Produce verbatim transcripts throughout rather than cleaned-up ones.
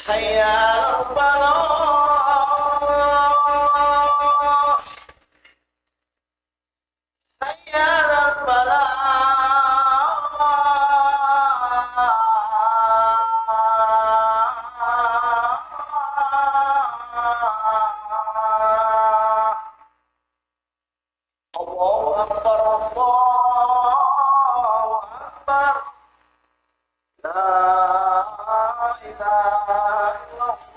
حي على الفلاح. حي على الفلاح. الله أكبر، الله أكبر. لا إله إلا الله.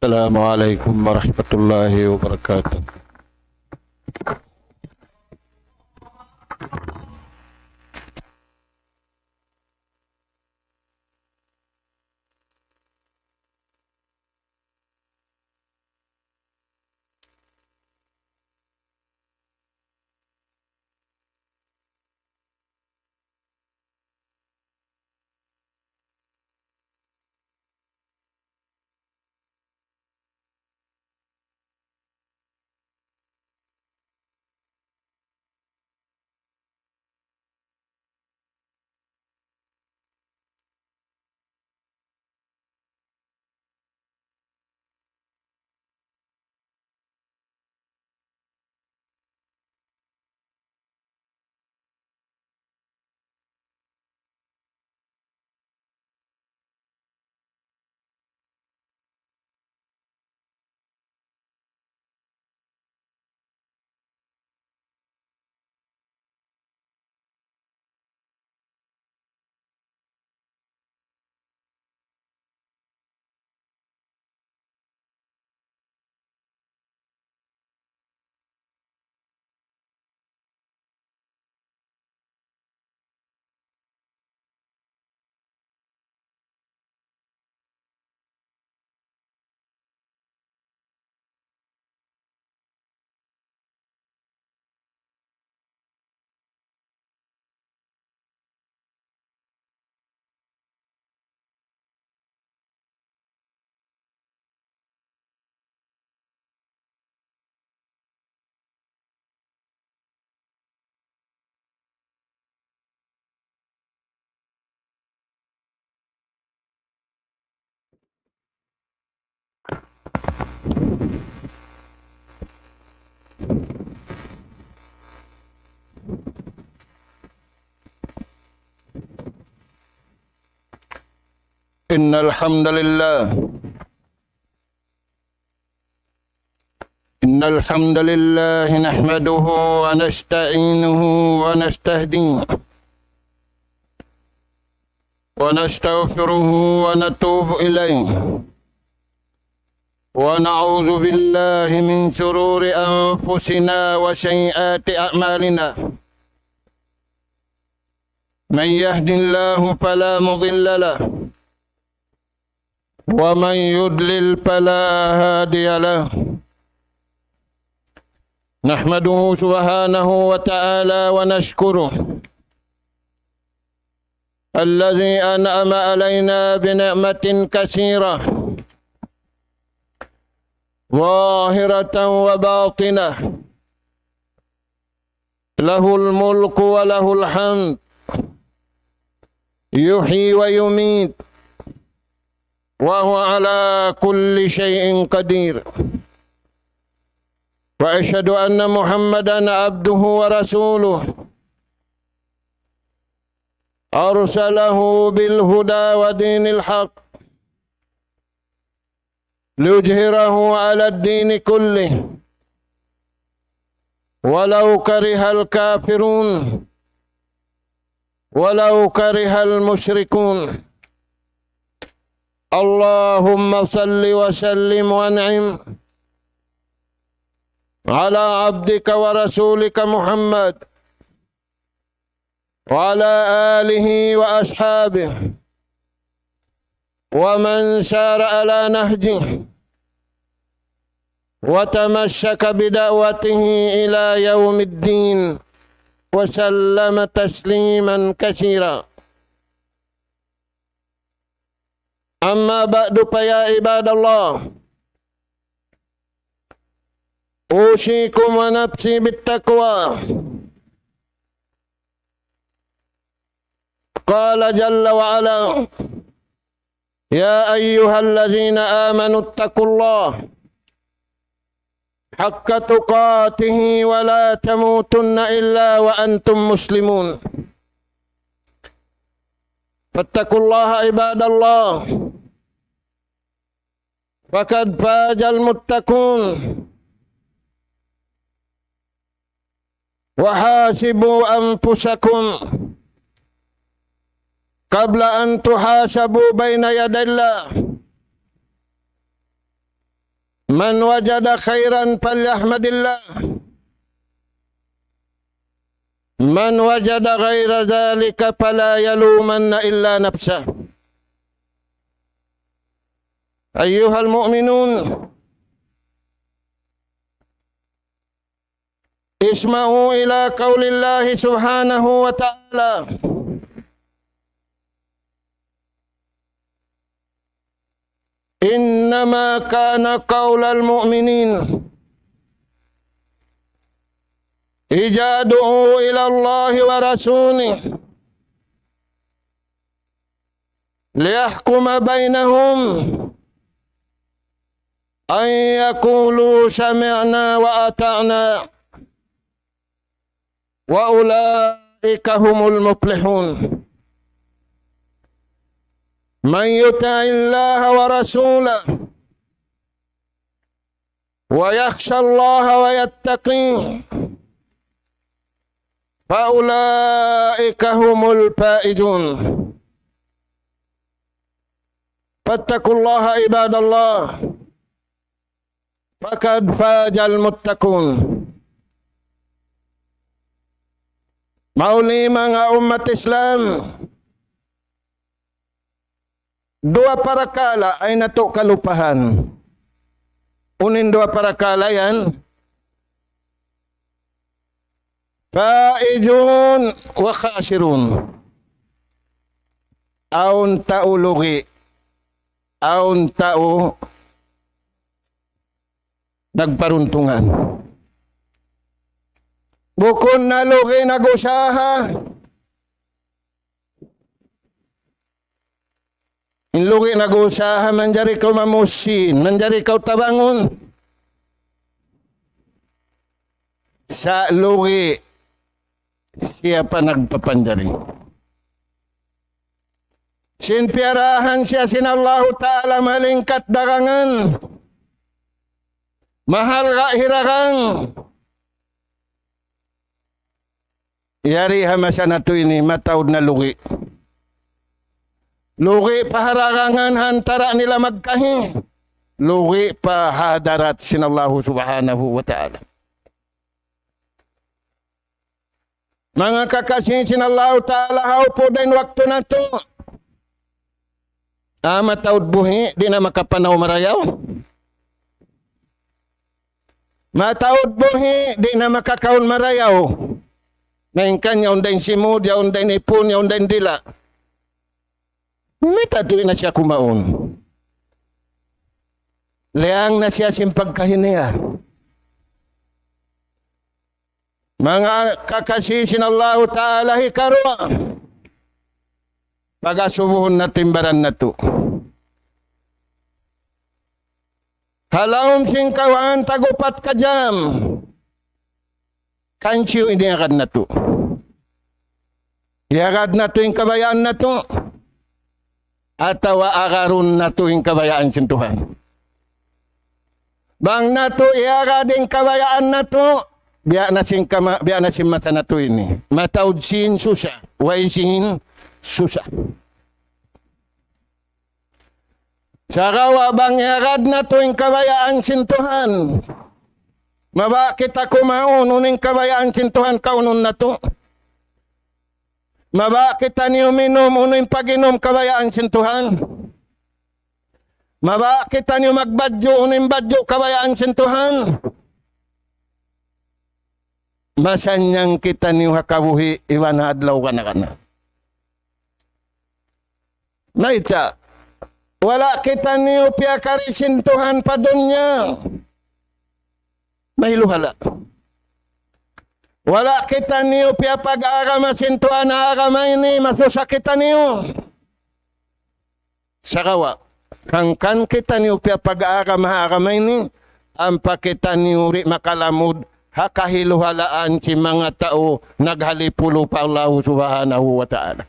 السلام عليكم ورحمة الله وبركاته. إن الحمد لله إن الحمد لله نحمده ونستعينه ونستهديه ونستغفره ونتوب إليه، ونعوذ بالله من شرور أنفسنا وسيئات أعمالنا. من يهد الله فلا مضل له، ومن يضلل فلا هادي له. نحمده سبحانه وتعالى ونشكره، الذي أنعم علينا بنعمة كثيرة ظاهرة وباطنة، له الملك وله الحمد، يحيي ويميت وهو على كل شيء قدير. وأشهد أن محمدا عبده ورسوله أرسله بالهدى ودين الحق ليظهره على الدين كله ولو كره الكافرون ولو كره المشركون. اللهم صل وسلم وأنعم على عبدك ورسولك محمد وعلى آله وأصحابه ومن سار على نهجه وتمسك بدعوته إلى يوم الدين وسلم تسليما كثيرا. أما بعد، فيا عباد الله، أوصيكم ونفسي بالتقوى. قال جل وعلا: يا أيها الذين آمنوا اتقوا الله حق تقاته ولا تموتن إلا وأنتم مسلمون. فاتقوا الله عباد الله، فقد فاز المتقون. وحاسبوا أنفسكم قبل أن تحاسبوا بين يدي الله. من وجد خيرا فليحمد الله، من وجد غير ذلك فلا يلومن إلا نفسه. أيها المؤمنون، اسمعوا إلى قول الله سبحانه وتعالى: إنما كان قول المؤمنين إذا دعوا إلى الله ورسوله ليحكم بينهم أن يقولوا سمعنا وأطعنا وأولئك هم المفلحون. من يطع الله ورسوله ويخش الله ويتقيه فأولئك هم الفائزون. فاتقوا الله عباد الله، فقد فاز المتقون. Mauli manga ummat Islam, duwa parakala' ayaw natu' kalupahan. Unu in duwa parakala' yan? فائزون وخاسرون. Awn tau lugi', awn tau nagparuntungan. Bukun na lugi' nag-usaha. In lugi' nag-usaha, manjari kaw mamusin, manjari kaw tabangun. Sa' lugi', siya pa nagpapanjari. Sin piyarahan siya sin Allahu Ta'ala malingkat dagangan. Mahalga' hiragang. Yari ha masa natu' ini mataud na lugi'. Lugi' pa ha dagangan ha antara' nila magkahi. Lugi' pa ha hadarat sin Allahu Subhanahu wa Ta'ala. Manga kakasi sin Allahu Ta'ala, ha upud dayn waktu natu'. Ah, mataud buhi', di' na makapanaw marayaw. Mataud buhi', di' na makakaun marayaw. Na in kaniya, yaun da in simud, yaun da in ipun, yaun da in dila'. Mayta' tuud na siya kumaun? Liyang na siya sin pagkahi niya. Manga kakasi sin Allahu Ta'ala, hikaruwa. Pagasubuhun natu' in baran natu'. Ha lawm sin kawhaan tag-upat ka jam. Kansiyu in iyagad natu'. Iyagad natu' in kabayaan natu'. Atawa agarun natu' in kabayaan sin Tuhan. Bang natu' iyagad in kabayaan natu', biya' na sin kama-, biya' na sin masa natu' ini. Mataud sin susa, way sin susa. Sagawa' bang iyagad natu' in kabayaan sin Tuhan. Mabaya' kita kumaun, unu in kabayaan sin Tuhan kaunun natu'. Mabaya' kitaniyu minum, unu in pag-inum kabayaan sin Tuhan. Mabaya' kitaniyu magbadju', unu in badju' kabayaan sin Tuhan. Masannyang kitaniyu ha kabuhi' iban ha adlaw kana-kana. Mayta', wala' kitaniyu piyakari sin Tuhan pa dunya. Mahiluhala'. Wala' kitaniyu piyapag-agama sin Tuhan ha agama ini, masusa kitaniyu. Sagawa', hangkan kitaniyu piyapag-agama ha agama ini, ampa kitaniyu di' makalamud ha kahiluhalaan sin manga tau naghalipulu pa Allahu Subhanahu wa Ta'ala.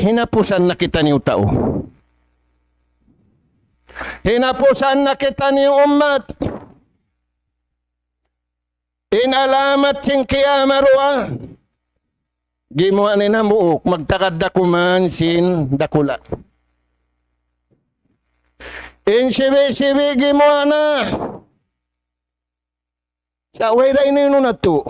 Hinapusan na kitaniyu tau. Hinapusan na kitaniyu ummat. In alamat sin kiyamat duwa. Gimuwa' na in hambuuk, magtagad da kuman sin dakula'. In sibi'-sibi' gimuwa' na. Sa' way da ini unu natu'.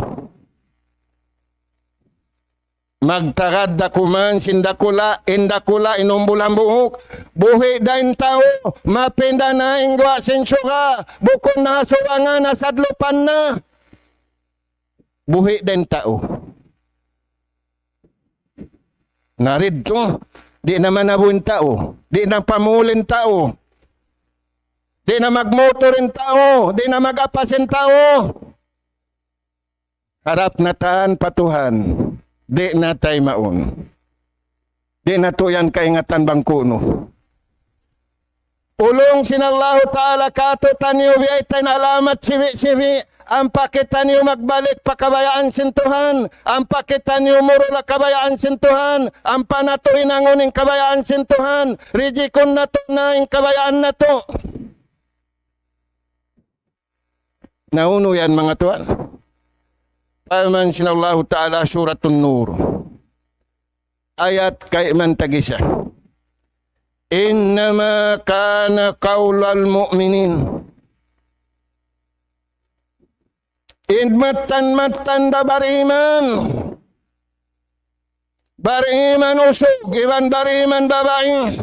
Magtagad da kuman sin dakula', in dakula', in umbul hambuuk. Buhi' da in tau, mapinda na in guwa' sin suga, bukun na ha subangan, ha sadlupan na. Buhi' da in tau. Na didtu, di' na manabu in tau, di' na pamuli in tau, di' na magmutur in tau, di' na mag-apas in tau. Harap na tan pa Tuhan, di' na taymaun. Di' natu' yan kaingatan bang ku'nu. Ulung sin Allahu Ta'ala kātu'niyu biyayta' in alamat sibi'-sibi', ampa kitaniyu magbalik pa kabayaan sin Tuhan, ampa kitaniyu murul ha kabayaan sin Tuhan, ampa natu' hinangun in kabayaan sin Tuhan, rijikun natu' na in kabayaan natu'. Na unu yan, manga tuwan? Parman sin Allahu Ta'ala, Suratun Nur. Ayat kayman tag-isa. إنما كان قول المؤمنين. In mattan-mattan da bariman. Bariman usug, iban bariman babai.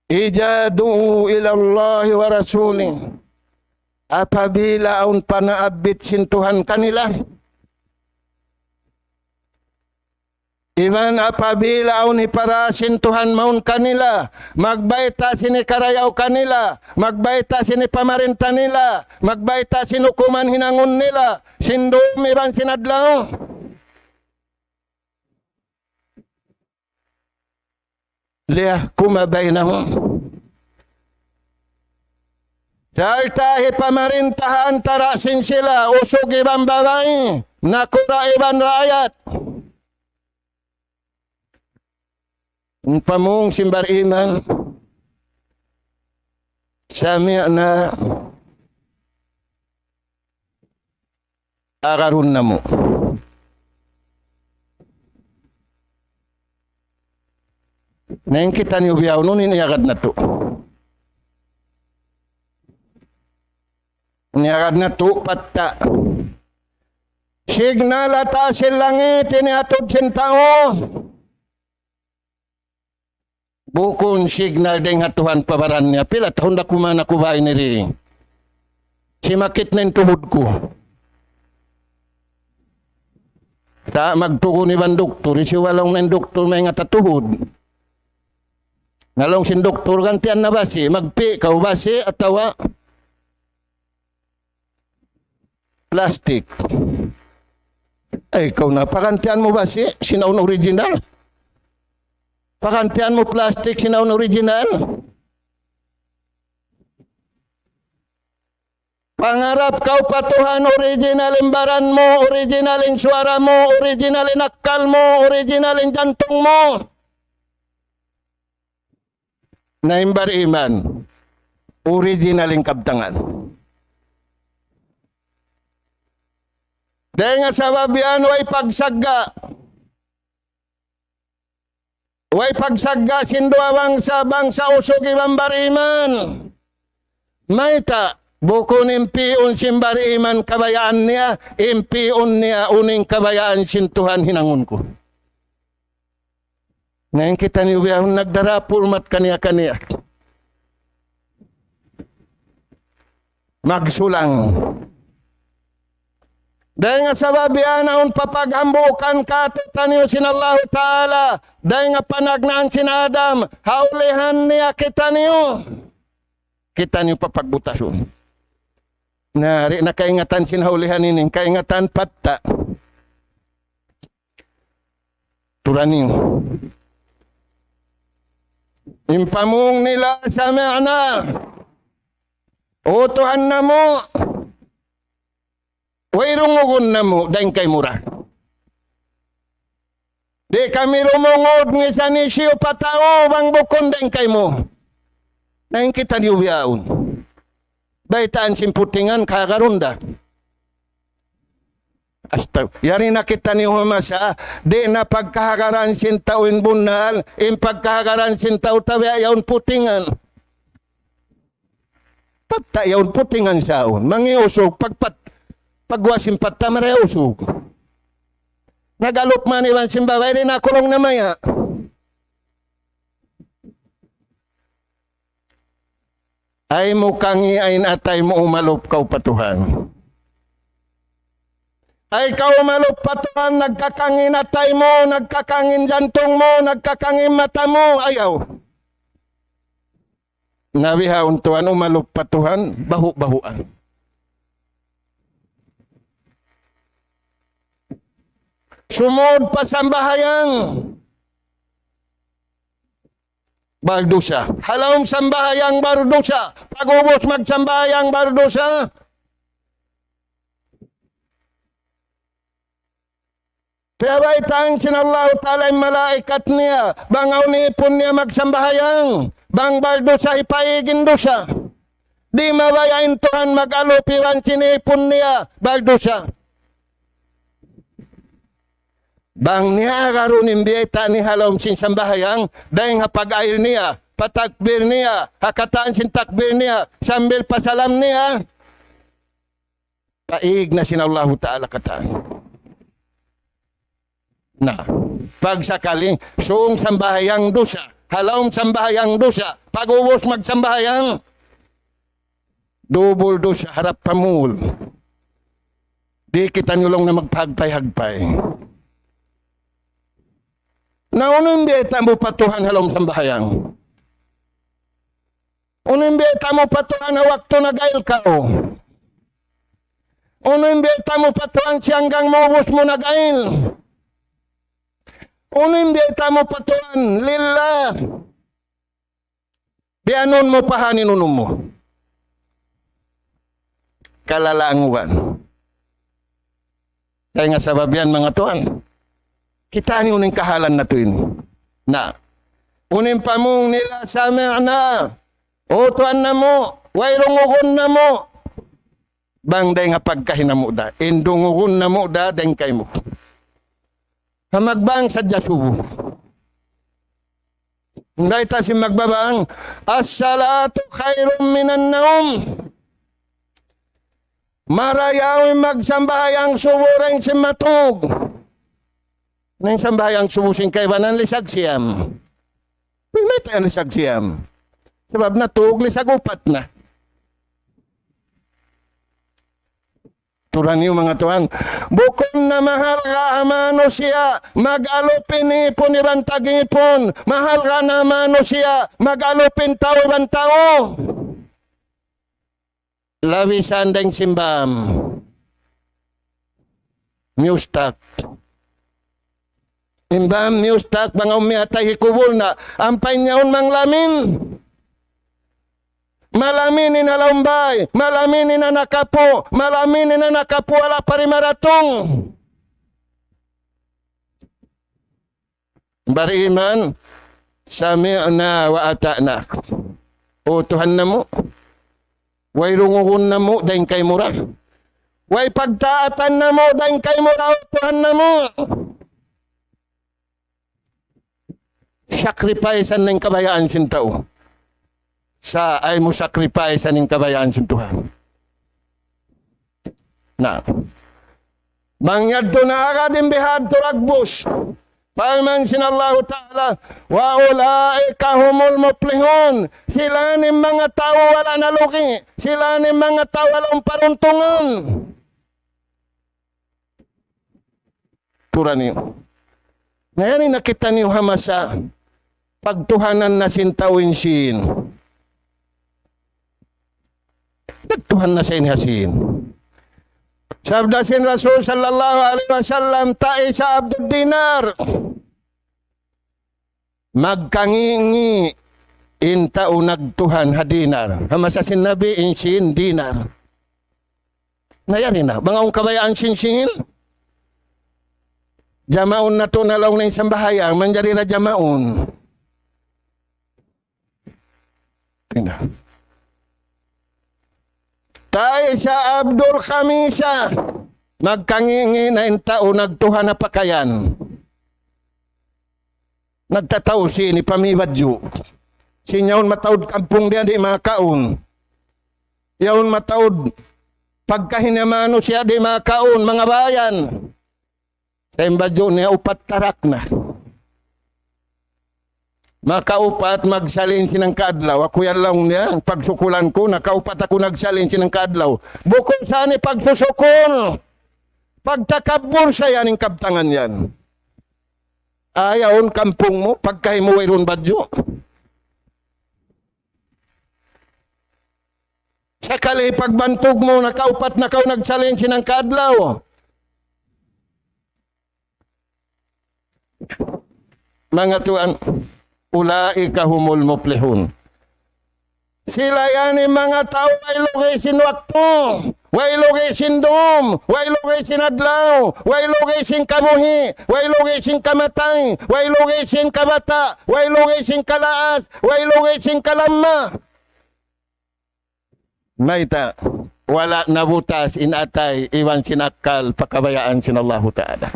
إذا دعوا إلى الله ورسوله. Apabila awn panaabbit sin Tuhan kanila. Iban apabila awn hipara sin Tuhan mawn kanila, magbayta' sin hikarayaw kanila, magbayta' sin hipamarinta nila, magbayta' sin hukuman hinangun nila, sin dum iban sin adlaw. ليحكم بينهم. Sarta' hipamarinta ha antara' sin sila, usug iban babai, nakura' iban raayat. In pamung sin bariman, سمعنا agarun namu'. Na in kitaniyu bihaun, unu in iyagad natu'? In iyagad natu', patta'. Signal ha taas sin langit, ini atud sin tau. Bukun signal dayn ha Tuhan pa baran niya. Pila tahun da kuman aku baha' ini di. Simakit na in tuhud ku. Sa' magtugun iban doktor, hisiyu laung na in doktor maingat ha tuhud. Na laung sin doktor, gantian na basi', magpi' kaw basi' atawa plastic. Eh, ikaw na, pagantian mu basi', sin awn original? Pagantian mu plastic, sin awn original? Pangarap kaw pa Tuhan, original in baran mu, original in suwara mu, original in akkal mu, original in jantung mu. Na in bariman, original in kabtangan. Dayn ha sabab yan, way pagsagga'. Way pagsagga' sin duwa bangsa, bangsa usug iban bariman. Mayta', bukun in pi'un sin bariman kabayaan niya, in pi'un niya unu in kabayaan sin Tuhan hinangun ku. Na in kitaniyu bihaun nagdarapul mat kaniya-kaniya. Magsulang. Dayn ha sabab yan, awn pa paghambuukan kātu'niyu sin Allahu Ta'ala. Dayn ha panagnaan sin Adam, ha ulihan niya kitaniyu. Kitaniyu papagbutasun. Na, di' na kaingatan sin ha ulihan ini, kaingatan patta'. Turan niyu. In pamung nila, sami'na. O Tuhan namu', way dungugun namu', dayn kaymu ra. Di' kami dumungug misan hisiyu pa tau bang bukun dayn kaymu. Na in kitaniyu bihaun. Baytaan sin putingan, kahagarun da. Astag-, yari na kitaniyu masa, di' na pagkahagaran sin tau in bunnal, in pagkahagaran sin tau tabiya' yaun putingan. Patta' yaun putingan saun. Mangi usug, pagpat-, pagguwa' sin patta' marayaw usug. Nag-alup man iban sin babai, di' na kulung na maya. Ay mu kangi' in atay mu, umalup kaw pa Tuhan. Ay kaw umalup pa Tuhan, nagkakangi' in atay mu, nagkakangi' in jantung mu, nagkakangi' in mata mu, ayaw. Na bihaun tuwan, umalup pa Tuhan, bahu'-bahuan. Sumud pa sambahayang, bardusa. Ha lawm sambahayang, bardusa. Pag'ubus magsambahayang, bardusa. Piyabaytaan sin Allahu Ta'ala in malaikat niya, bang awn ipun niya magsambahayang, bang bardusa, hipaig in dusa. Di' mabaya' in Tuhan mag-alup iban sin ipun niya, bardusa. Bang niya agarun in biyayta' niya ha lawm sin sambahayang, dayn ha pag-ayil niya, patakbir niya, ha katān sin takbir niya, sambil pasalam niya, paig na sin Allahu Ta'ala katān. Na, pagsakali, sūng sambahayang dusa, ha lawm sambahayang dusa, pag'ubus magsambahayang, dubul dusa harap pa mul. Di' kitaniyu laung na magpahagpay-hagpay. Na unu in biyayta' mu pa Tuhan ha lawm sambahayang? Unu in biyayta' mu pa Tuhan ha waktu nag-ayil kaw? Unu in biyayta' mu pa Tuhan siyanggang maubus mu nag-ayil? Unu in biyayta' mu pa Tuhan lillah? Biyanun mu pa haninunum mu. Kalalanguan. Dayn ha sabab yan, manga tuwan. Kitaa niyu in kahalan natu' ini. Na. Unu in pamung nila, sami'na. O Tuhan namu', way dungugun namu'. Bang dayn ha pagkahi namu' da. In dungugun namu' da, dayn kaymu. Ha magbang sadja subu. Dayn ta sin magbabang, الصلاة خير من النوم. Marayaw in magsambahayang subu dayn sin matug. Na in sambahayang subu sin kaibanan lisag siyam. Uy, mayta' lisag siyam? Sabab natug lisag upat na. Turan niyu, manga tuwan. Bukun na mahalga' ha manusiya' mag-alup in ipun iban tag-ipun. Mahalga' na ha manusiya' mag-alup in tau iban tau. Labi sandang simbam. miyustak. Iban miyustak bang awn miyatay hi kubul na, ampa in yaun manglamin. Malamin in ha lawm bay, malamin in anak apu', malamin in anak apu' wala' pa rimaratung. Bariman, سمعنا وأطعنا. O Tuhan namu', way dungugun namu' dayn kaymu ra. Way pagtaatan namu' dayn kaymu ra, O Tuhan namu'. Sacrifice na in kabayaan sin tau. Sa' ayaw mu sacrifice in kabayaan sin Tuhan. Na. Bang yadtu na agad in bihadtu dagbus. Parman sin Allahu Ta'ala, وأولئك هم المفلحون. Sila ini manga tau wala' nalugi'. Sila ini manga tau wala' paruntungan. Tura niyu. Na yan in nakita' niyu ha masa pagtuhanan na sin tau in sīn. Nagtuhan na siya ini ha sīn. Sabda sin Rasul sallallahu alayhi wasallam, ta'i sa abdud dinar. Magkangi'-ngi' in tau nagtuhan ha dinar. Ha masa sin Nabi in sīn dinar. Na yari na. Bang awn kabayaan sin sīn. Jamaun natu' na laung na in sambahayang. Manjari na jamaun. Tina. Ta'i sa abdul khamisa. Magkangi'-ngi' na in tau nagtuhan ha pakayan. Nagtatau sīn, hipamī badju'. Sin yaun mataud kampung niya di' makakaun. Yaun mataud pagkahi niya manusiya' di' makakaun, manga bayan. Sa' in badju' niya upat tarak na. Makaupat magsalin sin hangka adlaw. Aku yan laung niya, pagsukulan ku, nakaupat aku nagsalin sin hangka adlaw. Bukun sa ini pagsusukul. Pagtakabbur sa yan in kabtangan yan. Ayaw in kampung mu, pagkahi mu wayruun badju'. Sakali pagbantug mu, nakaupat na kaw nagsalin sin hangka adlaw. Manga tuwan, أولئك هم المفلحون. Sila yan in manga tau way lugi' sin waktu, way lugi' sin dum, way lugi' sin adlaw, way lugi' sin kabuhi', way lugi' sin kamatay, way lugi' sin kabata', way lugi' sin kalaas, way lugi' sin kalamma. Mayta', wala' nabutas in atay iban sin akkal pa kabayaan sin Allahu Ta'ala.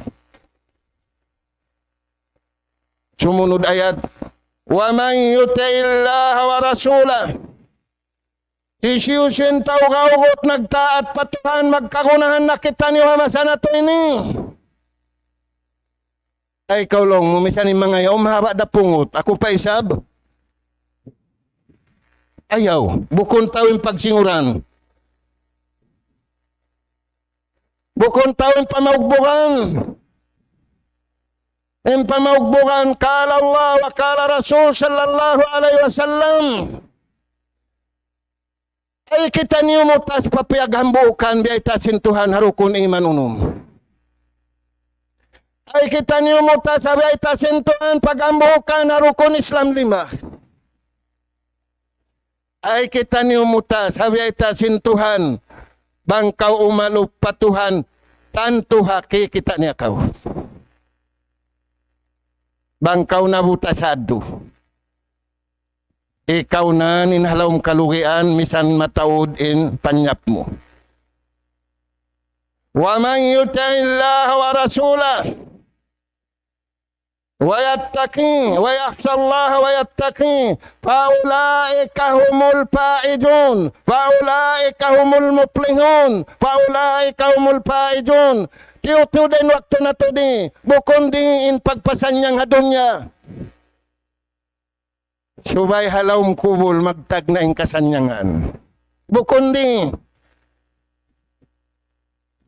Sumunud ayat, ومن يطع الله ورسوله. Hisiyu-siyu in tau gawgut nagtaat pa Tuhan, magkagunahan na kitaniyu ha masa natu' ini. Ay, kaw laung mu, misan in manga yaun mahaba' da pungut. Aku pa isab. Ayaw, bukun tau in pagsinguran. Bukun tau in pamaugbugan. In pamaugbugan, قال الله وقال رسول صلى الله عليه وسلم. Ay kitaniyu mutas pa piyaghambuukan biyayta' sin Tuhan ha rukun iman unum. Ay kitaniyu mutas ha biyayta' sin Tuhan paghambuukan ha rukun Islam lima. Ay kitaniyu mutas ha biyayta' sin Tuhan, bang kaw umalup pa Tuhan, tantu ha kikita' niya kaw. Bang kaw nabutas ha adtu. Ikaw na in ha lawm kalugian, misan mataud in panyap mu. ومن يطع الله ورسوله ويتقه ويخش الله ويتقه فأولئك هم الفائزون فأولئك هم المفلحون فأولئك هم الفائزون. Tiyu'-tiyu' da in waktu natu' di, bukun di in pagpasannyang ha dunya. Subay ha lawm kubul magtagna' in kasannyangan. Bukun di.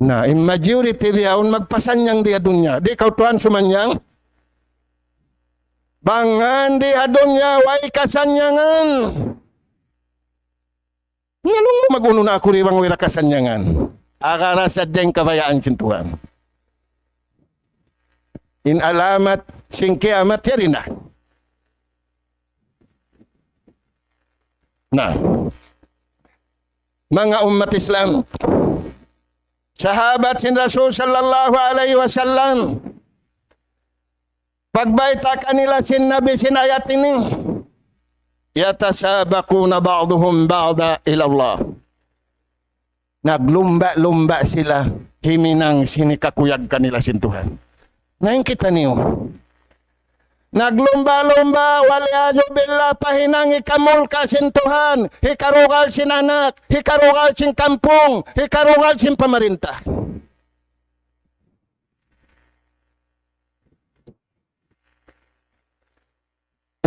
Na, in majority bihaun magpasannyang di ha dunya. Di' kaw tuwan sumannyang? Bang di ha dunya, way kasannyangan. Na laung mu, mag-unu na aku di bang wala' kasannyangan. Agara sadja in kabayaan sin Tuhan. In alamat sin kiyamat yari na. Na, manga ummat Islam, sahabat sin Rasul sallallahu alayhi wasallam, pagbayta' kanila sin Nabi sin ayat ini, يتسابقون بعضهم بعضا إلى الله. Naglumba-lumba sila himinang sin hikakuyag kanila sin Tuhan. Na in kitaniyu, naglumba-lumba, والعياذ بالله, pa hinang hikamulka sin Tuhan, hikarugal sin anak, hikarugal sin kampung, hikarugal sin pamarinta.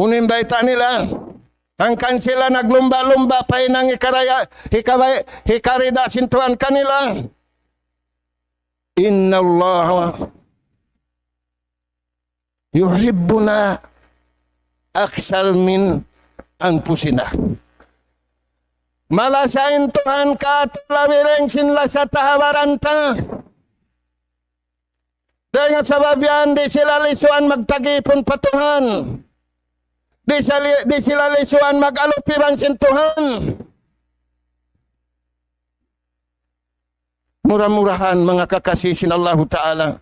Unu in bayta' nila? Hangkan sila naglumba-lumba pa hinang hikaraya, hikabay-, hikarida sin Tuhan kanila. إن الله يحبنا أكثر من أنفسنا. Malasa in Tuhan kātu' labi dayn sin lasa ta ha baran ta. Dayn ha sabab yan, di' sila lisuan magtagipun pa Tuhan. Di' sila, di' sila lisuan mag-alup iban sin Tuhan. Mura-murahan, manga kakasi sin Allahu Ta'ala,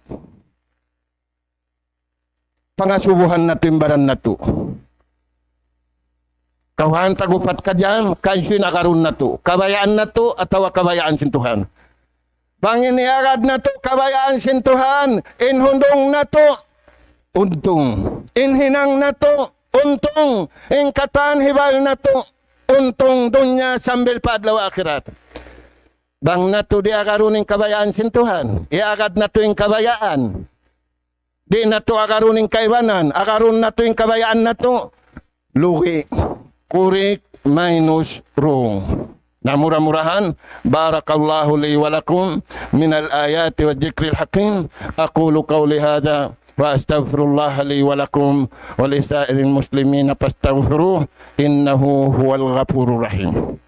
pangasubuhan natu' in baran natu'. Kawhaan tagupat ka diyan, kaysu in agarun natu', kabayaan natu' atawa kabayaan sin Tuhan. Bang in iyagad natu' kabayaan sin Tuhan, in hundung natu' untung, in hinang natu' untung, in katan hibal natu' untung dunya sambil pa adlaw akhirat. Bang natu' di' agarun in kabayaan sin Tuhan, iyagad natu' in kabayaan, di' natu' agarun in kaibanan, agarun natu' in kabayaan natu', lugi', correct, minus, wrong. Na mura-murahan, بارك الله لي ولكم من الآيات والذكر الحكيم. أقول قولي هذا وأستغفر الله لي ولكم ولسائر المسلمين فاستغفروه إنه هو الغفور الرحيم.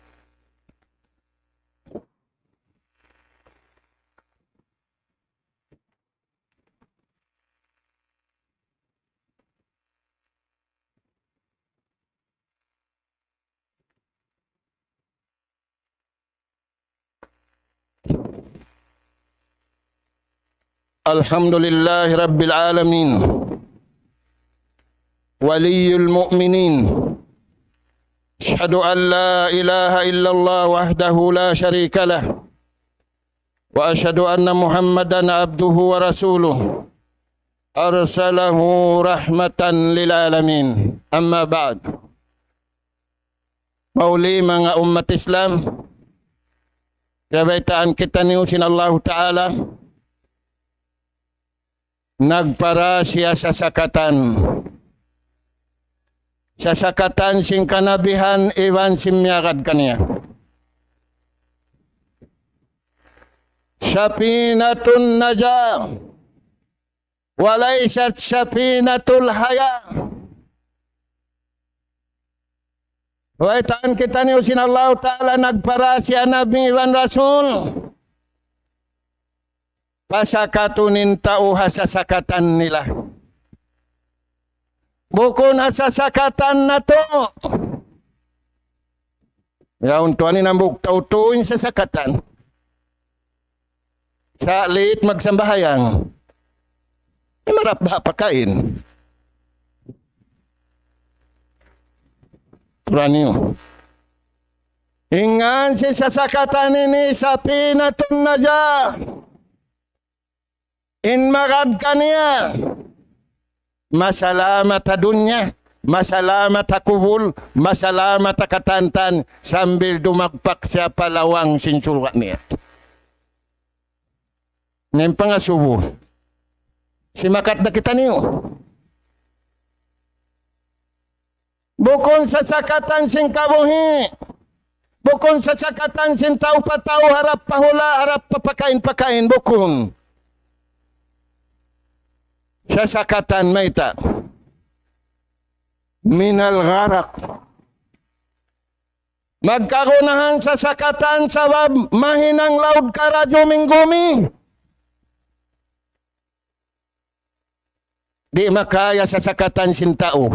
الحمد لله رب العالمين، ولي المؤمنين، أشهد أن لا إله إلا الله وحده لا شريك له، وأشهد أن محمدا عبده ورسوله، أرسله رحمة للعالمين. أما بعد. Mauli manga ummat Islam, kabaytaan kitaniyu sin Allahu Ta'ala, nagpara siya sasakatan. Sasakatan sin kanabihan iban sin miyagad kaniya. سفينة النجاة وليست سفينة الحياة. Kabaytaan kitaniyu sin Allahu Ta'ala nagpara siya nabi iban rasul. Pasakatun in tau ha sasakatan nila. Bukun ha sasakatan natu'. Yaun tuwan in hambuuk tau tuud in sasakatan. Sa' lit magsambahayang. Marap ba pakain? Turan niyu. In ngan sin sasakatan ini سفينة النجاة. In magad kaniya, masalamat ha dunya, masalamat ha kubul, masalamat ha katantan, sambil dumagpak siya pa lawang sin surga' niya. Na in pangasubu, simakat da kitaniyu. Bukun sasakatan sin kabuhi'. Bukun sasakatan sin tau pa tau, harap pa hula', harap pa pakain-pakain. Bukun. Sasakatan mayta'? من الغرق. Magkagunahan sasakatan sabab mahinang laud karadjum in gumi. Di' makaya sasakatan sin tau.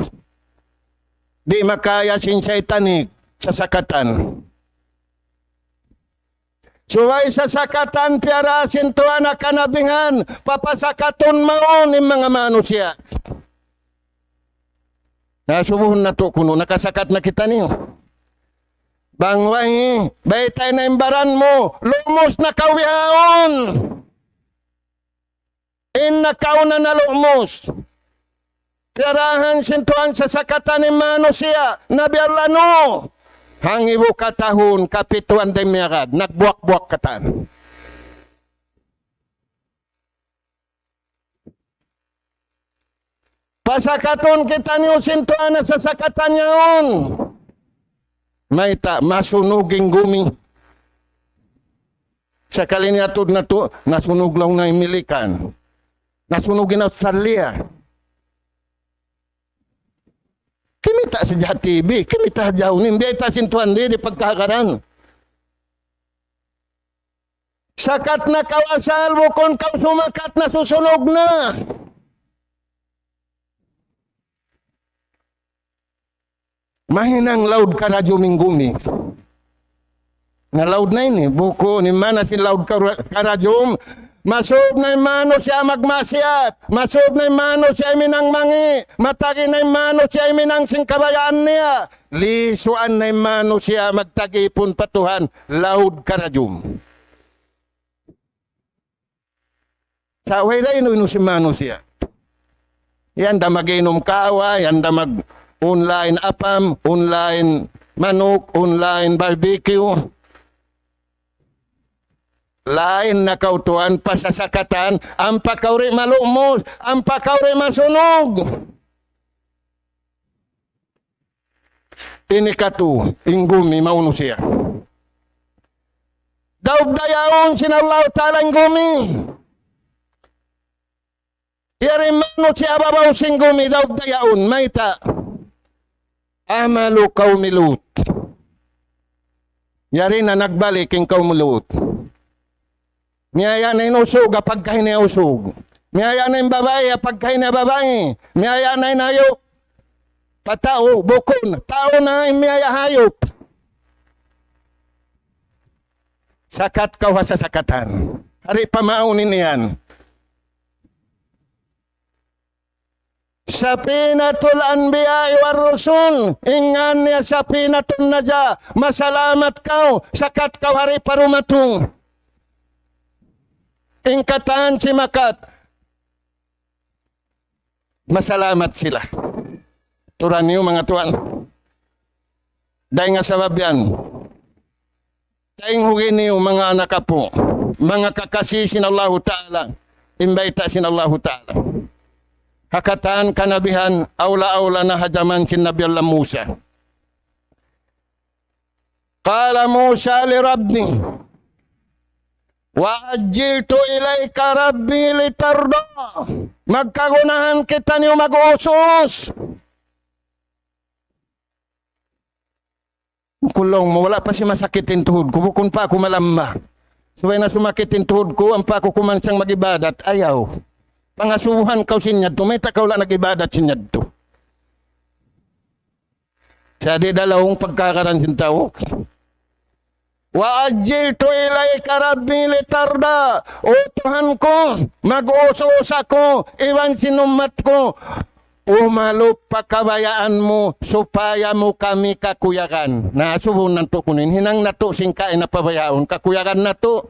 Di' makaya sin saytanik sasakatan. Subay sasakatan piyara sin Tuhan ha kanabihan, papasakatun mawn in manga manusiya'. Na, asubuhun natu' kunu', nakasakat na kitaniyu. Bang way, baytai na in baran mu, lumus na kaw bihaun. In nakauna na lumus. Piyarahan sin Tuhan sasakatan in manusiya', Nabi Allah Nuh. Hangibu katahun, kapituan da in miyagad, nagbuak-buak katan. Pasakatun kitaniyu sin Tuhan ha sasakatan yaun. Mayta', masunug in gumi. Sakali niyatud natu', nasunug laung na in Milikan. Nasunug in Australia. Kimita' sadja ha T V, kimita' sadja unu in, biyayta' sin Tuhan di', di' pagkahagaran. Sakat na kaw asal, bukun kaw sumakat na, susunug na. Mahinang laud karajum in gumi. Na laud na ini, bukun, in maana sin laud kara-, karajum, masub na in manusiya' magmaksiyat, masub na in manusiya' iminang mangi', matagi na in manusiya' iminang sin kabayaan niya, lisuan na in manusiya' magtagipun pa Tuhan, laud karajum. Sa' way da inu-inu sin manusiya'. Yan da mag-inum kawa, yan da mag-online apam, online manuk, online barbecue. Lain na kaw tuwan pasasakatan, ampa kaw di' malumus, ampa kaw di' masunug. Ini katu', in gumi maunu siya. Daug dayaun sin Allahu Ta'ala in gumi. Yari manusiya' babaw sin gumi, daug dayaun, mayta'. Amalu kawmi Lut. Yari na nagbalik in kawmi Lut. Miyaya' na in usug, ha pagkahi niya usug. Miyaya' na in babai, ha pagkahi niya babai. Miyaya' na in hayup pa tau, bukun. Tau na in miyaya' hayup. Sakat kaw ha sasakatan. Hari pamaun ini yan. Safinatul Anbiya war Rusul, in ngan niya Safinatun Najah, masalamat kaw, sakat kaw hari pa dumatung. In katan simakat, masalamat sila. Turan niyu manga tuwan. Dayn ha sabab yan. Dayn ha ini, manga anak apu', manga kakasi sin Allahu Ta'ala, in bayta' sin Allahu Ta'ala. Ha katan kanabihan, awla-awla na ha jaman sin Nabi Allah Musa. قال موسى لربه وعجلت إليك ربي لترضى. Magkagunahan kitaniyu mag-us-us. Kulong mu, wala' pa siya masakit in tuhud ku, bukun pa aku malamma. Subay na sumakit in tuhud ku, ampa aku kumansang mag-ibadat, ayaw. Pangasubuhan kaw sin yadtu, mayta' kaw la nag-ibadat sin yadtu. Sa' di' da laung pagkakaran sin tau. وعجلت إليك ربي لترضى. O Tuhan ku, mag-us-us aku, iban sin ummat ku, umalup pa kabayaan mu, supaya mu kami kakuyagan. Na, asubuhun natu' kunu' in hinang natu' sin kaina pabayaun, kakuyagan natu'.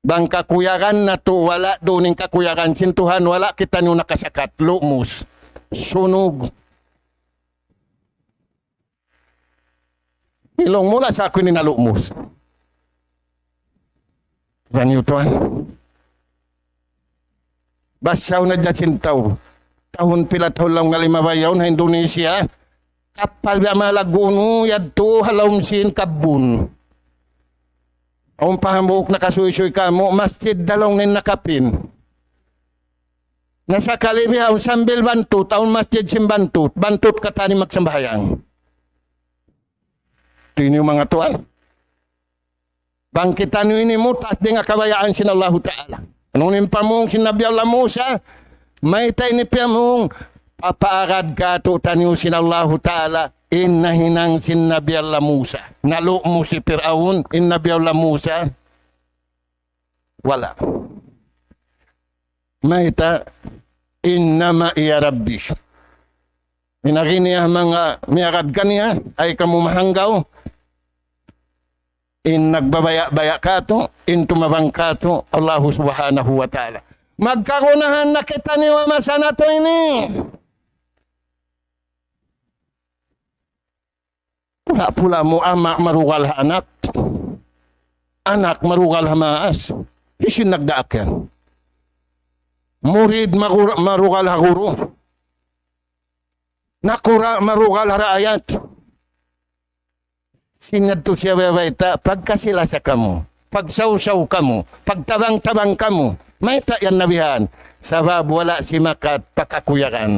Bang kakuyagan natu', wala' duun in kakuyagan sin Tuhan, wala' kitaniyu nakasakat, lumus, sunug. Ilung mula sa aku ini nalumus. Turan niyu tuwan. Basaw na dyan sin tau. Tahun pila tahun laung na lima bayaun ha Indonesia. Kapal biya' malagunu yadtu ha lawm sin kabbun. Awn pa hambuuk nakasuysuy kamu', masjid da laung in nakapin. Na sakali bihaun sambil bantut, awn masjid sin bantut, bantut katan in magsambahayang. Tuwan niyu manga tuwan. Bang kitaniyu ini mutas dayn ha kabayaan sin Allahu Ta'ala. Unu in pamung sin Nabi Allah Musa, Mayta' ini piyamung? Papaagad kātu'niyu sin Allahu Ta'ala, in nahinang sin Nabi Allah Musa. Nalu' mu si Pir'aun, in Nabi Allah Musa. Wala'. Mayta', إن معي ربي. In agi niya manga miyagad kaniya, ay kamu mahanggaw, in nagbabaya'-baya' kātu', in tumabang kātu', Allahu Subhanahu wa Ta'ala. Magkagunahan na kitaniyu ha masa natu' ini. Pula-pula mu ama' marugal ha anak. Anak marugal ha maas. Hisiyu in nagdaak yan? Murid maru-, marugal ha guru. Nakura' marugal ha raayat. Sin yadtu siya biyabayta', pagkasi-lasa kamu, pagsawsaw kamu, pagtabang-tabang kamu. Mayta' yan nabihan? Sabab wala' simakat pa kakuyagan.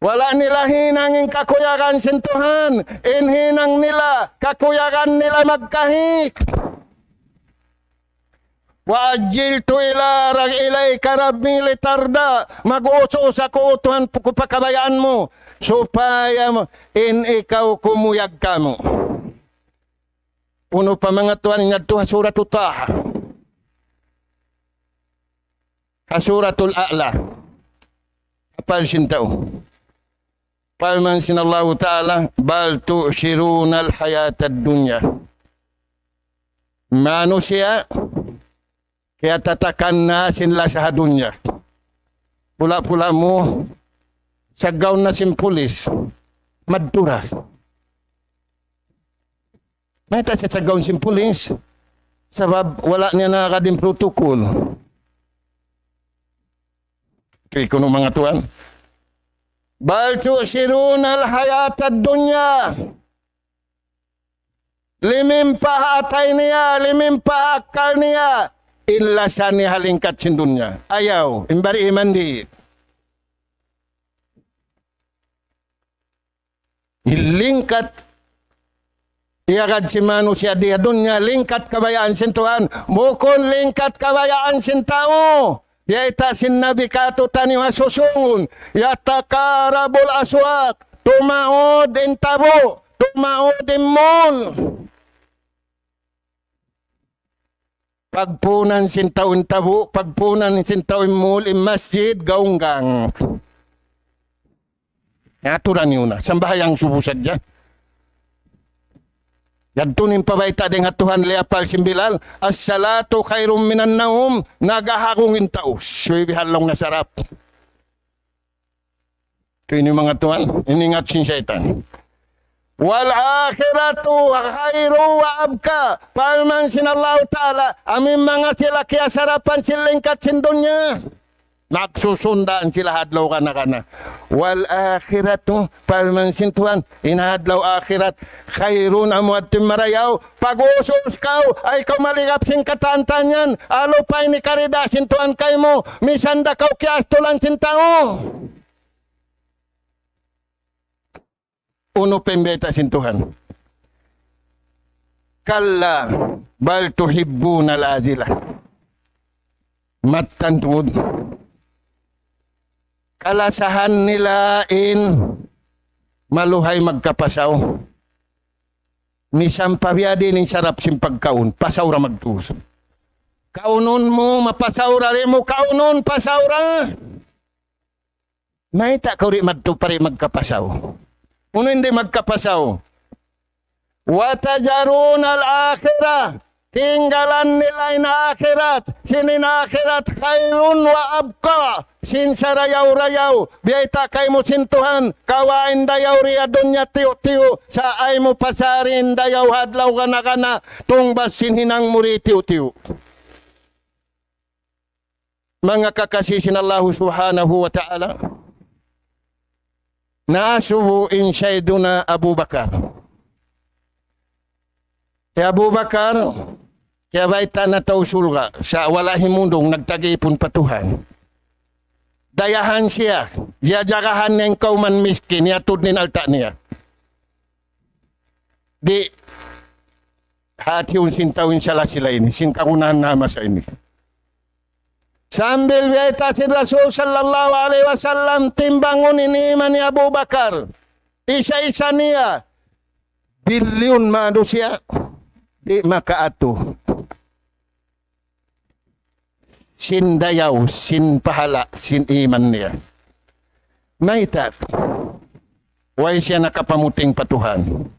Wala' nila hinang in kakuyagan sin Tuhan. In hinang nila, kakuyagan nila magkahi. وعجلت إلى ر-، إليك ربي لترضى. Mag-us-us aku, O Tuhan, pu-, ku pa kabayaan mu, supaya mu-, in ikaw kumuyag kamu. Unu pa manga tuwan, yadtu ha Surat Taha. Ha Suratul A'la. Hapal sin tau. Parman sin Allahu Ta'ala, بل تؤثرون الحياة الدنيا. Manusiya', kiyatatakan na sin lasa ha dunya. Pula-pula mu, saggaw na sin pulis, madtu ra. Mayta' siya saggaw sin pulis? Sabab wala' niya naagad in protocol. Tuy kunu' manga tuwan. بل تؤثرون الحياة الدنيا. Limimpa ha atay niya, limimpa ha akkal niya, in lasa niya ha lingkat sin dunya. Ayaw, in bari iman di'. In lingkat iyagad sin manusiya' di ha dunya, lingkat kabayaan sin Tuhan, bukun lingkat kabayaan sin tau. Biyayta' sin Nabi kātu'niyu ha susungun, يتقارب الأسواق, tumaud in tabu', tumaud in mall. Pagpuunan sin tau in tabu', pagpuunan sin tau in mall, in masjid, gaunggang. Aturan niyu na, sambahayang subu sadja. Yadtu in pabayta' dayn ha Tuhan, liyapal sin Bilal, الصلاة خير من النوم, nagahagung in tau. Suy bihan laung na sarap. Tuy ini manga tuwan, in ingat sin saytan. والآخرة خير وأبقى. Parman sin Allahu Ta'ala, amu in manga sila kiyasarapan sin lingkat sin dunya, magsusundaan sila ha adlaw kana-kana. والآخرة, parman sin Tuhan, in adlaw akhirat, خير, amu yadtu in marayaw. Pag-us-us kaw, ay kaw maligap sin katan-katan yan, alu pa in hikarida sin Tuhan kaymu, misan da kaw kiyaastulan sin tau. Unu pa in bayta' sin Tuhan? كلا بل تحبون العاجلة. Mattan tuud. Kalasahan nila in maluhay magkapasaw. Misan pa biya' diin in sarap sin pagkaun, pasaw ra magtūs. Kaunun mu, mapasaw ra, di' mu kaunun, pasaw ra. Mayta' kaw di' madtu pa di' magkapasaw? Unu in di' magkapasaw? وتذرون الآخرة. Tinggalan nila in akhirat. Sin in akhirat خير وأبقى. Sin sarayaw-rayaw. Biyayta' kaymu sin Tuhan, kawaun in dayaw di ha dunya tiyu'-tiyu'. Sa' ayaw mu pasari in dayaw ha adlaw kana-kana. Tungbas sin hinang mu di tiyu'-tiyu'. Manga kakasi sin Allahu Subhanahu wa Ta'ala, naasubu in Sayyiduna Abu Bakar. Hi Abu Bakar, kiyabayta' na tau surga', sa' wala' himundung, nagtag-ipun pa Tuhan. Dayahan siya, jajagahan niya in kawman miskin, iyatud niya in alta' niya. Di' hātihun sin tau in sala-sila ini, sin kagunahan ha masa ini. Sambil biyayta' sin Rasul sallallahu alayhi wasallam, timbangun in iman hi Abu Bakar. Isa-isa niya, bilyun manusiya'. Di' makaatu sin dayaw, sin pahala', sin iman niya. Mayta'? Way siya nakapamuting pa Tuhan.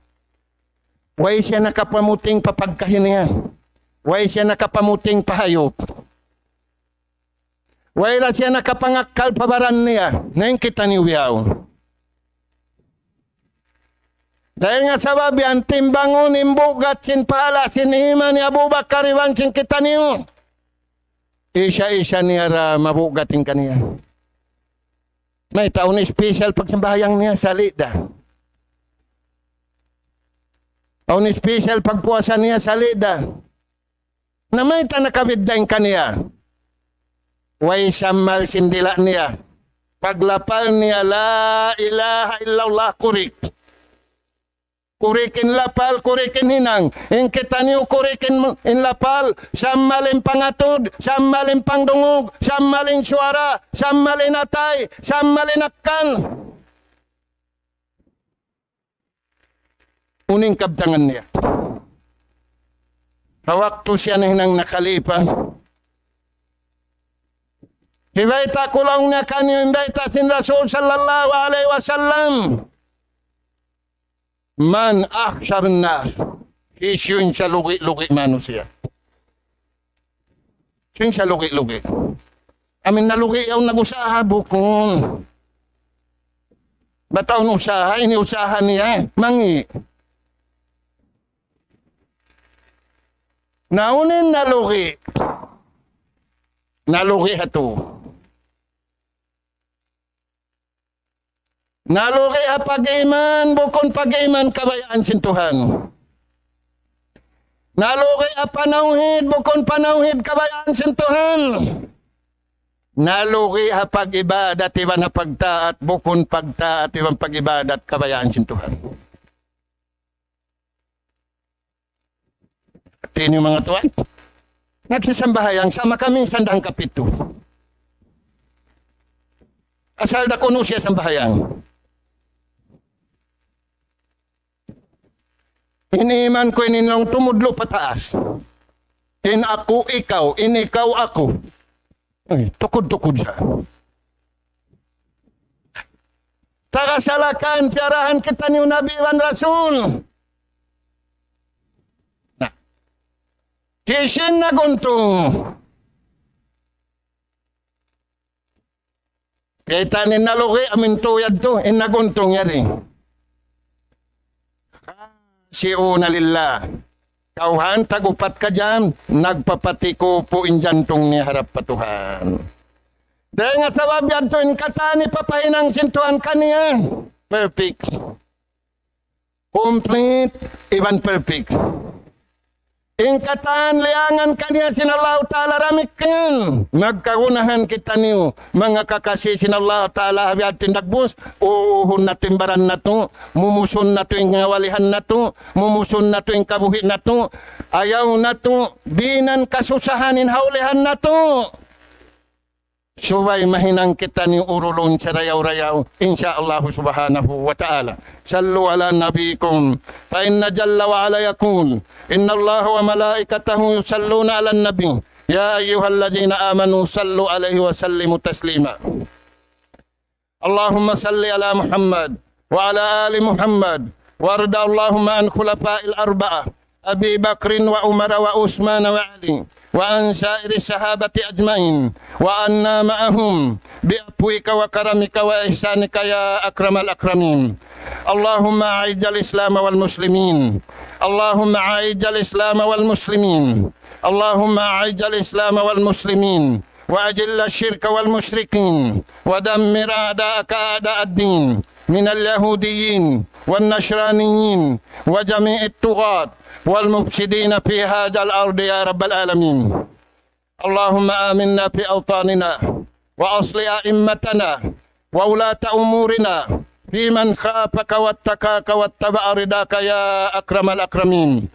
Way siya nakapamuting pa pagkahi niya. Way siya nakapamuting pa hayup. Way da siya nakapangakkal pa baran niya. Na in kitaniyu bihaun. Dayn ha sabab yan, timbangun in bugat sin pahala' sin iman hi Abu Bakar iban sin kitaniyu. Isa-isa niya ra mabugat in kaniya. Mayta'? Awn special pagsambahayang niya, sali' da. Awn special pagpuasa niya, sali' da. Na mayta' nakabidda' in kaniya? Way sammal sin dila' niya. Paglapal niya, "La ilaha illallah," kurik. Kurik in lapal, kurik in hinang. In kitaniyu kurik in, in lapal, sammal in pangatud, sammal in pangdungug, sammal in suwara, sammal in atay, sammal in akkal. Unu in kabtangan niya? Ha waktu siya nahinang na khalifa, hibayta' ku laung niya kaniyu in bayta' sin Rasul sallallahu alayhi wasallam. Man akhsharun nas. Hisiyu in salugi'-lugi' manusiya'? Hisiyu in salugi'-lugi'? Amin nalugi' yaun nag-usaha, bukun. Bat awn usaha, ini usaha niya, mangi'. Na unu in nalugi'? Nalugi' ha tu. Nalugi' ha pag-iman, bukun pag-iman kabayaan sin Tuhan. Nalugi' ha panawhid, bukun panawhid kabayaan sin Tuhan. Nalugi' ha pag-ibadat iban ha pagtaat, bukun pagtaat iban pag-ibadat kabayaan sin Tuhan. Hati niyu manga tuwan, nagsisambahayang sama kami sandang kapitu. Asal da kunu' siya sambahayang. In iman ku ini laung tumudlu' pataas. In aku ikaw, in ikaw aku. Ay, tukud-tukud sa. Taga Salakan, piyarahan kitaniyu Nabi iban Rasul. Na. Hisiyu in naguntung? Kita' in nalugi', amin tu yadtu, in naguntung yari. Khashi'una lillah. Kawhaan tag-upat ka dyan, nagpapatikupu in jantung niya harap pa Tuhan. Dayn ha sabab yadtu in katan hipapahinang sin Tuhan kaniya. Perfect. Complete, iban perfect. In katan liyangan kaniya sin Allahu Ta'ala damikkiyan. Magkagunahan kitaniyu, manga kakasi sin Allahu Ta'ala, ha biya' diin dagbus, uuhun natu' in baran natu', mumusun natu' in ngawalihan natu', mumusun natu' in kabuhi' natu', ayaw natu' binan kasusahan in hawlihan natu'. Subay mahinang kitaniyu urulun sarayaw-rayaw, in sha Allahu subhanahu wa ta'ala. صلوا على نبيكم، فإن جل وعلا يقول: إن الله وملائكته يصلون على النبي، يا أيها الذين آمنوا صلوا عليه وسلموا تسليما. اللهم صل على محمد وعلى آل محمد، وارض اللهم عن خلفاء الأربعة، أبي بكر وعمر وعثمان وعلي، وعن سائر الصحابة أجمعين، وعنا معهم بعفوك وكرمك وإحسانك يا أكرم الأكرمين. اللهم أعز الإسلام والمسلمين. اللهم أعز الإسلام والمسلمين. اللهم أعز الإسلام والمسلمين. وأذل الشرك والمشركين، ودمر أعداءك أعداء الدين من اليهوديين والنصرانيين وجميع الطغاة والمفسدين في هذا الأرض يا رب العالمين. اللهم آمنا في أوطاننا، وأصلح أئمتنا وولاة أمورنا، في من خافك واتقاك واتبع رضاك يا أكرم الأكرمين.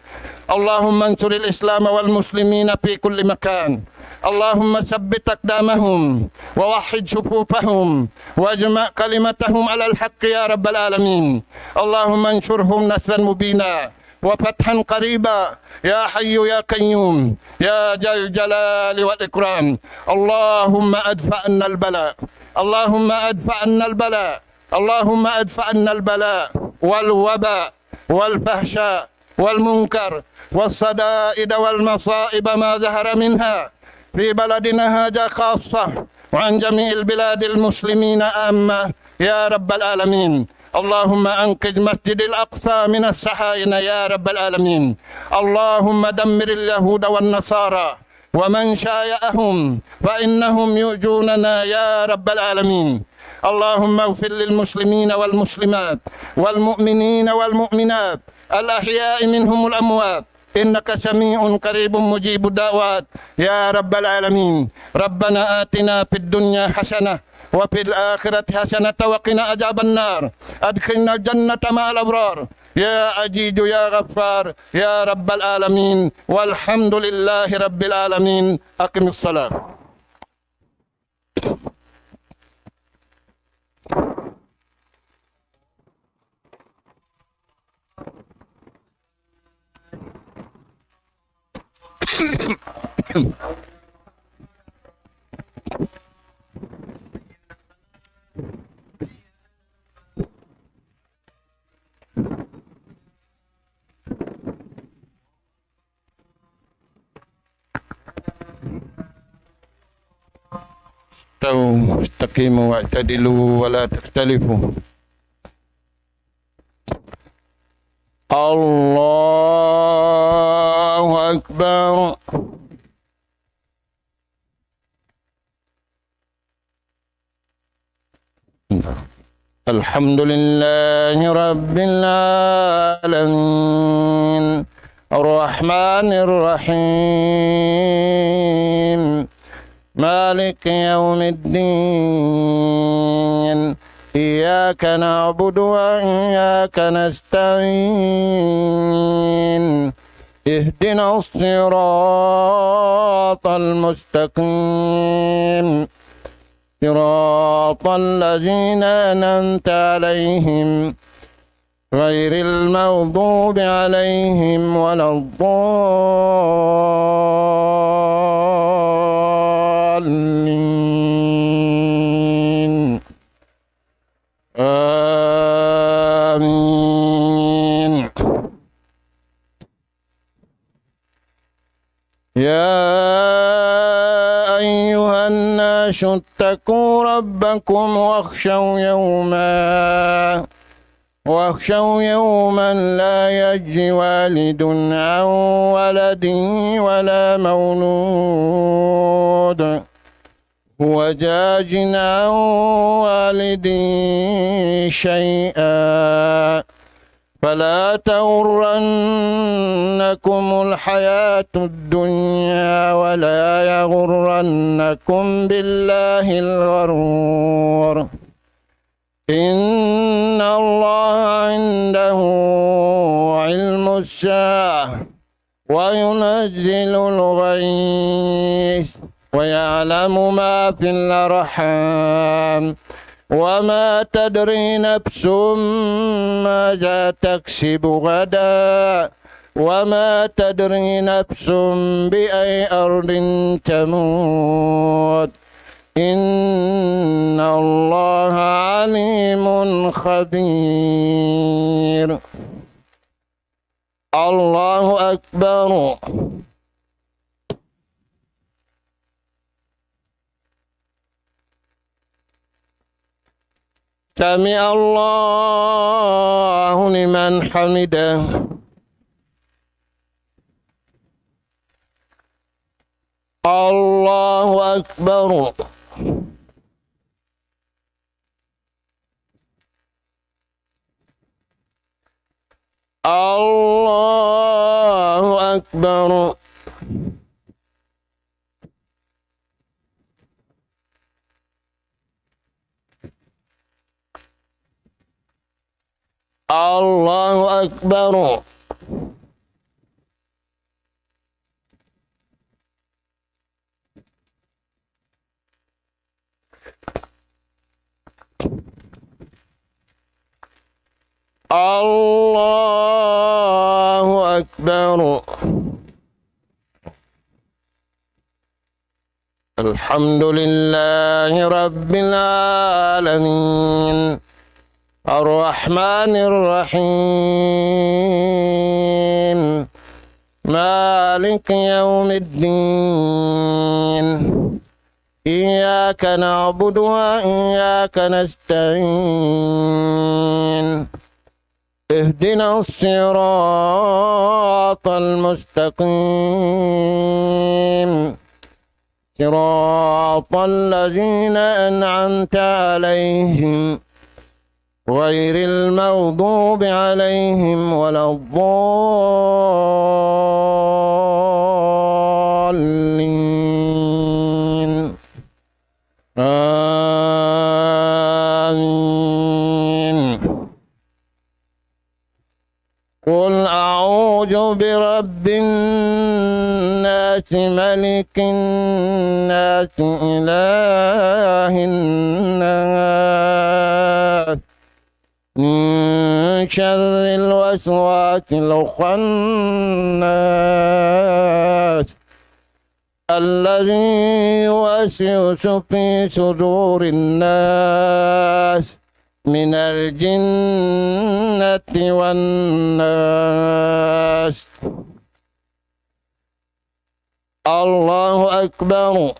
اللهم انصر الإسلام والمسلمين في كل مكان. اللهم ثبت أقدامهم ووحد صفوفهم واجمع كلمتهم على الحق يا رب العالمين. اللهم انصرهم نصرا مبينا وفتحا قريبا يا حي يا قيوم يا ذا الجلال والإكرام. اللهم ادفع عنا البلاء. اللهم ادفع عنا البلاء. اللهم ادفع عنا البلاء والوباء والفحشاء والمنكر والشدائد والمصائب ما ظهر منها في بلدنا هذا خاصة، وعن جميع البلاد المسلمين عامة يا رب العالمين. اللهم أنقذ مسجد الأقصى من الصهاينة يا رب العالمين. اللهم دمر اليهود والنصارى ومن شايعهم فإنهم يؤذوننا يا رب العالمين. اللهم اغفر للمسلمين والمسلمات والمؤمنين والمؤمنات الأحياء منهم والأموات إنك سميع قريب مجيب الدعوات يا رب العالمين. ربنا آتنا في الدنيا حسنة وفي الآخرة حسنة وقنا عذاب النار. أدخلنا الجنة مع الأبرار يا عزيز يا غفار يا رب العالمين. والحمد لله رب العالمين. أقم الصلاة. استووا، استقيموا، واعتدلوا، ولا تختلفوا. الله أكبر. الحمد لله رب العالمين. الرحمن الرحيم. مالك يوم الدين. إياك نعبد وإياك نستعين. اهدنا الصراط المستقيم. صراط الذين أنعمت عليهم غير المغضوب عليهم ولا الضالين. آمين. يا أيها الناس اتقوا ربكم واخشوا يوما، واخشوا يوما لا يجزي والد عن ولده ولا مولود هو جاز عن والده شيئا، فلا تغرنكم الحياة الدنيا ولا يغرنكم بالله الغرور. إن الله عنده علم الساعة وينزل الغيث ويعلم ما في الأرحام وما تدري نفس ماذا تكسب غدا وما تدري نفس بأي أرض تموت. إن الله عليم خبير. الله أكبر. سمع الله لمن حمده. الله أكبر. الله أكبر. الله أكبر. الله أكبر. الحمد لله رب العالمين. الرحمن الرحيم. مالك يوم الدين. إياك نعبد وإياك نستعين. اهدنا الصراط المستقيم. صراط الذين أنعمت عليهم غير المغضوب عليهم ولا الضالين. آمين. قل أعوذ برب الناس، ملك الناس، إله الناس، من شر الوسواس الخناس، الذي يوسوس في صدور الناس من الجنة والناس. الله أكبر.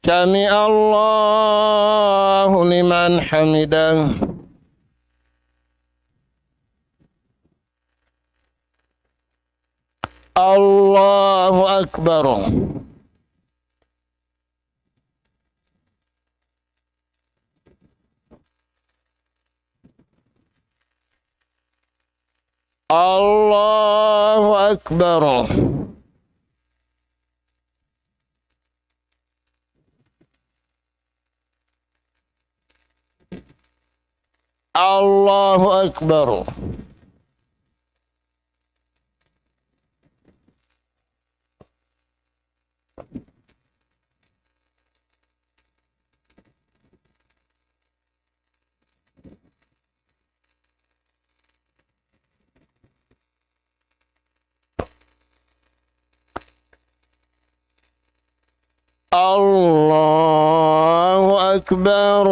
سمع الله لمن حمده. الله أكبر. الله أكبر. الله أكبر. الله أكبر.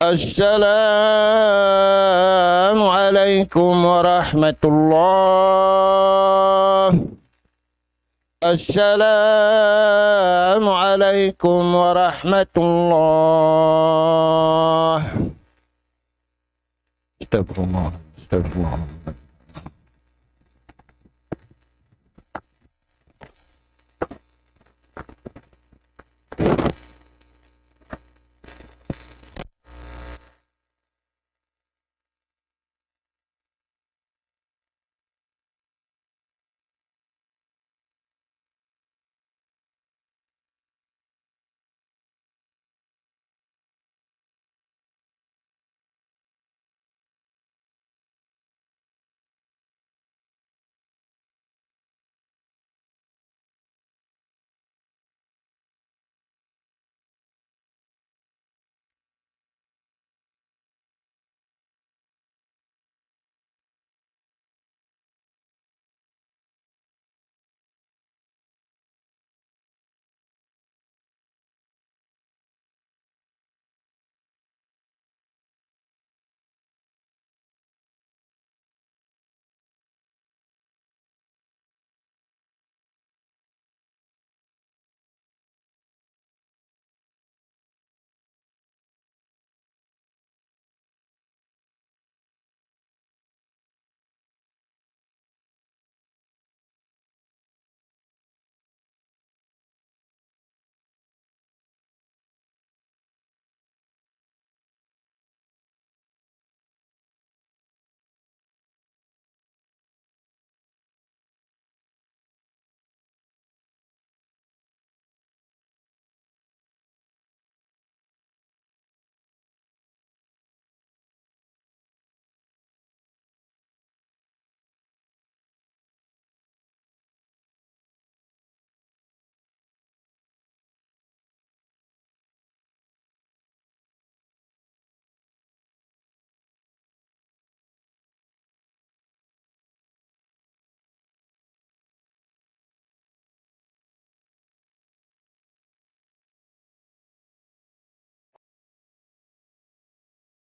السلام عليكم ورحمة الله. السلام عليكم ورحمة الله. أستغفر الله. أستغفر الله.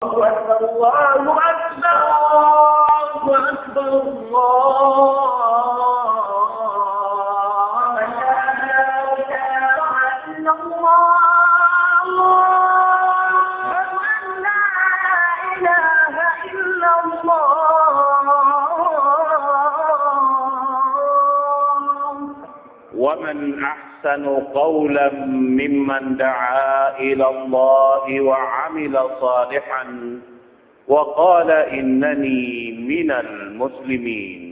أكبر، الله أكبر، الله أكبر، الله أكبر. أن لا إله إلا الله. أشهد أن لا إله إلا الله. ومن أحسن قولا ممن دعا إلى الله وعمل صالحا وقال إنني من المسلمين.